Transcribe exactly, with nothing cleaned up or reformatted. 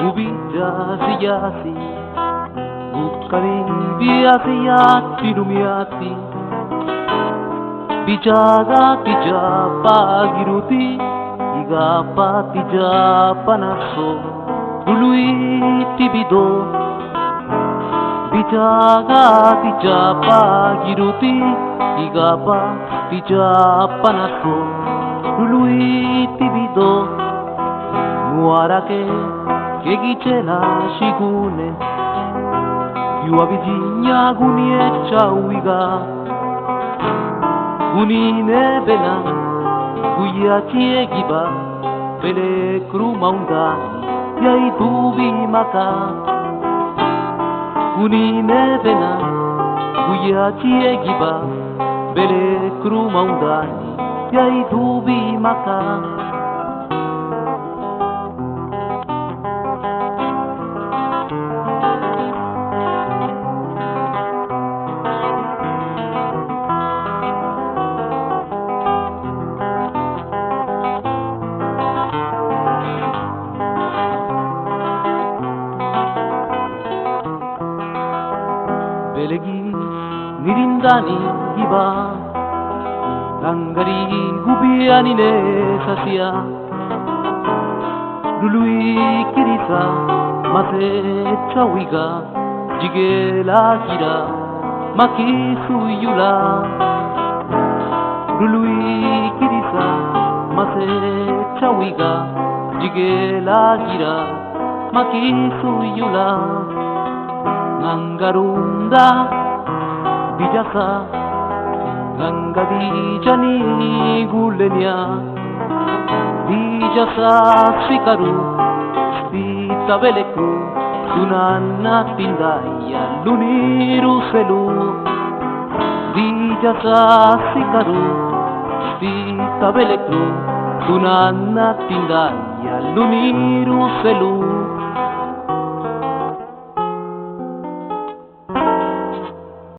Gubidxa ziyasi, gucani biaꞌ ziyati lumiati. Bidxaga ti dxapa guirutiꞌ, guigapa ti dxapa nasoo, ruluí ti bidóꞌ. Bidxaga ti dxapa guirutiꞌ, guigapa ti dxapa nasoo, ruluí ti bidóꞌ. Nuaara que, que guidxelaꞌ xi gune, biua bidxiña guniéꞌ chahuiga. Gunine bena guyachieꞌ guibá, belecru maundani, biaidubi maca. Gunine bena guyachieꞌ guibá, belecru maundani, biaidubi maca. Beleguí ni rindani guibá, ganga rí gubiani neza siá. Ruluí quirisa masecha huiga, dxiguelaꞌ guiráꞌ maquisu yulá. Ruluí quirisa masecha huiga, dxiguelaꞌ guiráꞌ maquisu yulá. Ganga runda bidxasá, ganga diidxaꞌ ni guleniá. Diidxaꞌ sá sicarú xtiꞌ tabelecú, tu nanna ti ndaayaꞌ lu ni ruselú. Diidxaꞌ sá sicarú xtiꞌ tabelecú, tu nanna ti ndaayaꞌ lu ni ruselú.